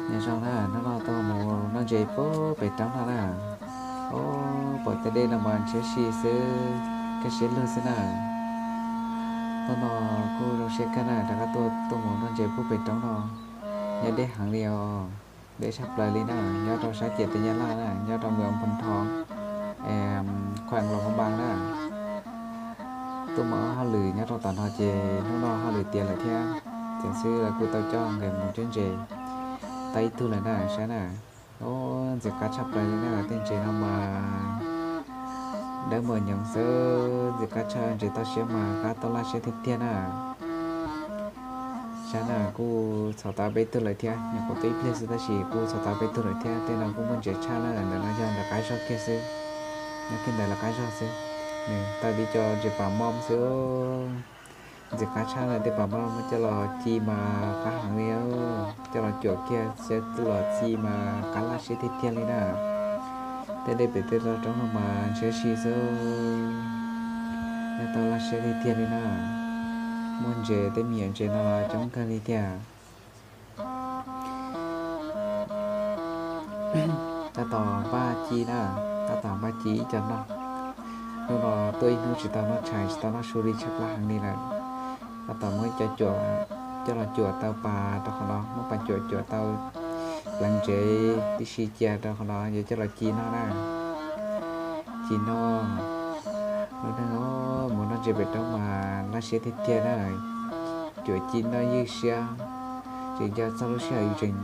Nyob zoo na, hnub no tuaj mus noj ntses pub pem roob no na. Ub, pom tej dej no mas ntshiab si xwb, kaj siab lug xwb na. Hnub no kuj zoo siab kawg na, rov qab tuaj tuaj mus noj ntses pub pem roob no. Nyob deb heev li os, deb tshaj plaws li na, nyob rau sab ciam teb Nyab Laj na, nyob rau moos Phoos Thos, Khuam Los Phoos Npas na. Tuaj mus ob hauj lwm nyob rau tom no ces hnub no hauj lwm tiav lawm thiab. Tseem xwb lawv kuj tau coj nkawd mus cuab ntses tau ib tug lawm na, saib na. Ub, ntxim qab tshaj plaws li na, tej ntses no mas dawb mos nyoos xwb, ntxim qab tshaj, ntses toj siab mas qab tau laj siab tiag tiag na. Saib na, kuj txhom tau peb tug lawm thiab, nyuam qhuav tuaj ib pliag xwb tab sis kuj txhom tau peb tug lawm thiab. Tej no kuj muaj ntses tshaj na, ntawm no yog lawv qab zog kiag xwb, nyob kiag ntawm lawv qab zog xwb. Nws tau li cov ntses pas mob xwb. Ntxim qab tshaj na, tej pas mob muab coj los ci mas qab heev li, coj los cuam kiag xyov los ci mas qab laj siab tiag tiag li na. Tej dej pem tej roob no mas ntshiab si xwb, nyob tau laj siab tiag tiag li na. Muaj ntses, tej me nyuam ntses no coob kawg li tiag. Tab tom npaj ci na, tab tom npaj ci ib co noj. Hnub no tuaj ib hnub tsis tau noj tshais tsis tau noj su li, tshaib plab heev li lawm. Tab tom muab cov cuam coj los cuam tau pas rau qhov no, muab pas cuam cuam tau pleev ntsev tib si cia rau qhov no yuav coj los ci noj na. Ci noj, lub neej mus noj ntses pem roob mas laj siab tiag tiag na. Cuam ci noj ywj siab, tseem nco txog lub sij hawm yus tseem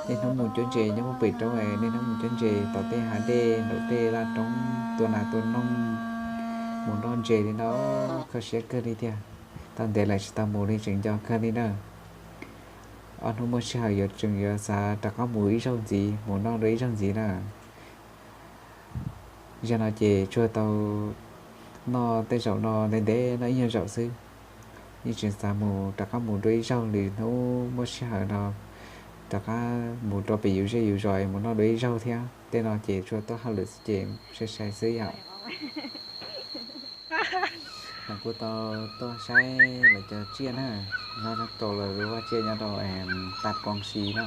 niaj hnub mus cuab ntses nyob pem roob, niaj hnub mus cuab ntses tom tej hav dej nraum tej laj roob tua nas tua noog, mus noj ntses li no kho siab kawg li tiag. Tau ntev lawm tsis tau mus li tseem nco kawg li na. Ob hnub muaj sij hawm yuav tseem yuav xav rov qab mus ib zaug ntxiv, mus noj dua ib zaug ntxiv na. Zaum no ces tsuas tau noj tej zaum no ntev ntev no ib nyuag zaum xwb. Yeej tseem xav mus rov qab mus dua ib zaug, lwm hnub muaj sij hawm no rov qab mus rau pem yus zej yus zos mus noj dua ib zaug thiab. Tej no ces tsuas tuaj hauj lwm xwb ces sai sai xwb yom. Kuj tau tuaj saib lawv cov tsiaj na, nyob rau lawv vaj tsiaj nyob rau Tam Koom Xis na.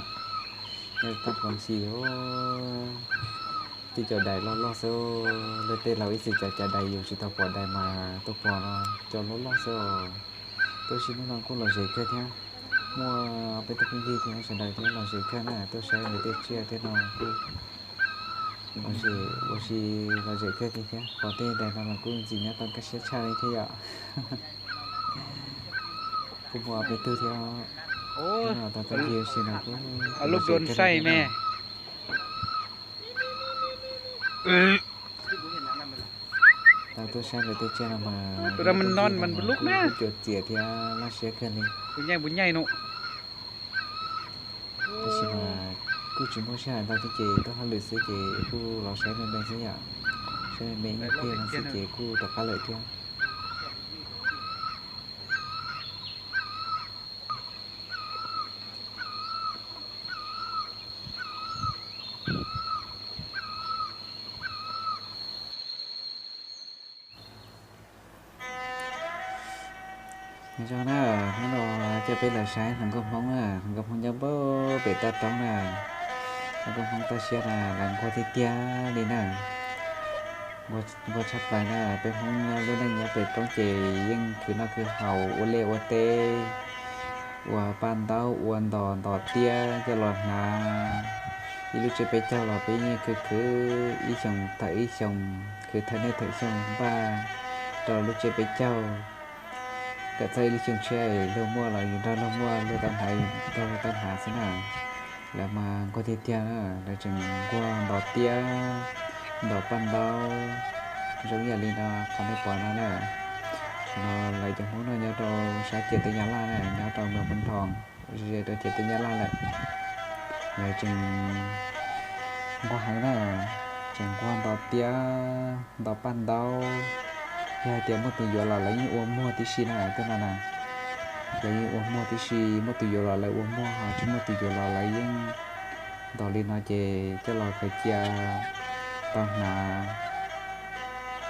Nyob Tam Koom Xis, tej cov dais loj loj xwb, luag tej laus ib txwm cov cov dais yus tsis tau pom dais mas tuaj pom no, cov loj loj xwb os. Tuaj ib hnub no kuj lom zem kawg thiab, muaj peb tug phooj ywg thiab sawv daws thiab lom zem kawg na, tuaj saib lawv tej tsiaj tej no kuj lom zem, ua si lom zem kawg li thiab. Pom tej dais no los kuj ntxim nyob tau kaj siab tshaj li thiab yom. Kuj muaj peb tug thiab, tau tuaj ncig ua si no kuj lom zem kawg li thiab. Tau tuaj saib lawv tej tsiaj no mas kuj cuam txiam thiab laj siab kawg li. Tab sis mas kuj tsis muaj sij hawm ntau thiab ces tuaj hauj lwm xwb ces kuj los saib me me xwb yom. Saib me me ib nyuag pliag no xwb ces kuj rov qab lawm thiab. Zoo na, hnub no coj peb los saib hluas nkauj Hmoob na, hluas nkauj Hmoob nyob pem toj roob na. Hluas nkauj Hmoob toj siab na, lawv nquag tiag tiag li na. Nquag tshaj plaws na, peb Hmoob nyob lub neej nyob pem roob ces yeej khwv noj khwv haus, ua liaj ua teb, ua paj ntaub, ua ntos ntos tiab coj los hnav. Ib lub tsiab peb caug los peb yeej khwv khwv ib xyoos thawm ib xyoos, khwv thawm niaj thawm xyoo npaj rau lub tsiab peb caug. Kom txog ib lub xyoo tshiab luag muaj los yus nrog luag muaj, luag tau hnav yus nrog luag tau hnav xwb na. Lawv mas nquag tiag tiag na, lawv tseem nquag ntos tiab, ntos paj ntaub, zoo ib yam li no qhov nej pom no na. No lawv cov Hmoob no nyob rau sab ciam teb Nyab Laj na, nyob rau moos Phoos Thos, ze ze rau ciam teb Nyab Laj lawm. Lawv tseem nquag heev na, tseem nquag ntos tiab, ntos paj ntaub. Yog hais tias muaj tus yuav los lawv yeej ua muag tib si na, tej no na. Lawv yeej ua muag tib si, muaj tus yuav los lawv ua muag, ho tsis muaj tus yuav los lawv yeej ntos li no ces coj los khaws cia tau hnav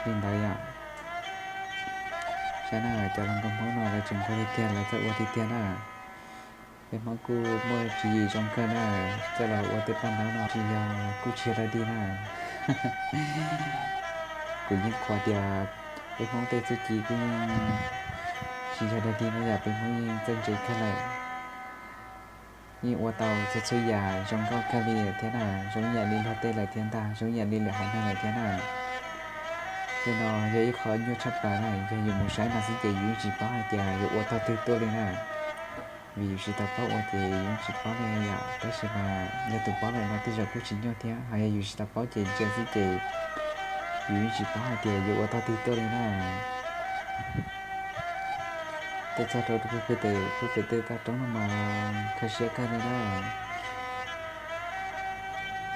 li ntawd yom. Saib na, cov hluas nkauj Hmoob no lawv tseem nquag tiag tiag, lawv txawj ua tiag tiag na. Peb Hmoob kuj muaj tswv yim zoo kawg na, coj los ua tej paj ntaub no tsis yog kuj tsis yog dog dig na. Kuv yeej qhuas tias peb Hmoob tej txuj ci kuj yeej tsis yog dog dig na yom, peb Hmoob yeej txawj ntse kawg lawm. Yeej ua tau txhua txhua yam zoo nkauj kawg li thiab na, zoo ib yam li luag tej lawm thiab ntag, zoo ib yam li lwm haiv neeg lawm thiab na. Tej no yog ib qho nyuaj tshaj plaws na, yog yus mus saib no xwb ces yus yeej tsis paub hais tias yuav ua tog twg tuaj li na. Vim yus tsis tau paub ua ces yus yeej tsis paub li yom, tab sis mas yog tus paub lawm no tej zaum kuj tsis nyuaj thiab, ho yog yus tsis tau paub ces ntsia xwb ces yus yeej tsis paub hais tias yuav ua tog twg tuaj li na. Tuaj txog rau pem tej toj roob no mas kho siab kawg li na.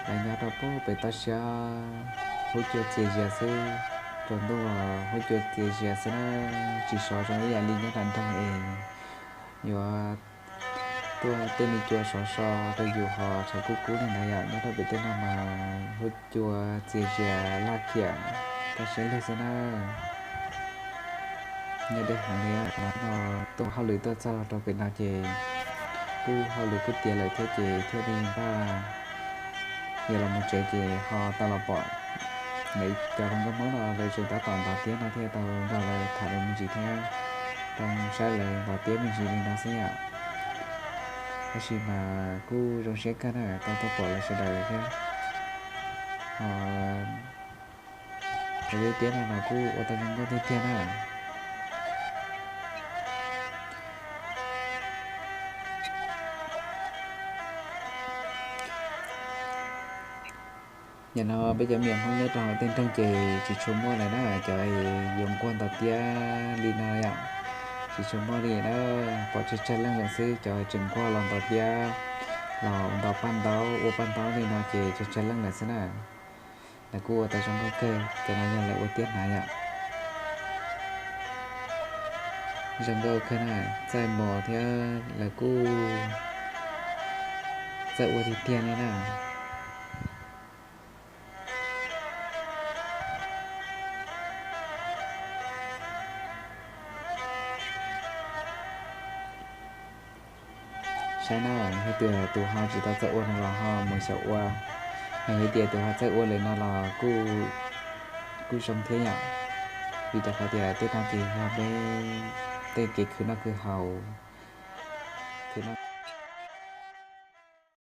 Lawv nyob rau pem toj siab, huab cua txias zias xwb, rau ntuj huab cua txias zias xwb na, tsis sov zoo ib yam li nyob nram nroog es yuav tuaj tej me cua sov so rau yus ho tshav kub kub li ntawd yom, nyob rau pem tej no mas huab cua txias zias laj khiam kaj siab lug xwb na. Nyob deb heev li no, tuaj hauj lwm tuaj txog rau pem no ces kuj hauj lwm kuj tiav lawm thiab ces thiaj li npaj yuav los mus tsev ces ho tau los pom lawv cov hluas nkauj Hmoob no lawv tseem tab tom ntov tiab no thiaj tau nrog lawv tham lus me ntsis thiab tau saib lawv ntov tiab me ntsis li no xwb yom. Tab sis mas kuj zoo siab kawg na tau tuaj pom lawv sawv daws thiab. Ho lawv tiab tiab no los kuj ua tau zoo nkauj tiag tiag na. Yam no peb cov me nyuam Hmoob nyob rau hauv tej nroog ces tsis tshua muaj lawm na, cov yuav nquag ntov tiab li no yom, tsis tshua muaj li na. Pom tsawg tsawg leej lawm xwb, cov tseem nquag los ntov tiab, los ntov paj ntaub ua paj ntaub li no ces tsawg tsawg leej lawm xwb na. Lawv kuj ua tau zoo nkauj kawg, cov no yog lawv ua tiab hnav yom. Zoo nkauj kawg na, txaij mos thiab lawv kuj txawj ua tiag tiag li na. Saib na, yog tias tus ho tsis tau txawj ua no los ho mus xyaum ua, yog tias tus ho txawj ua lawm no los kuj zoo thiab yom. Vim rau qhov tias tej no ces yog peb tej kev khwv noj khwv haus, khwv noj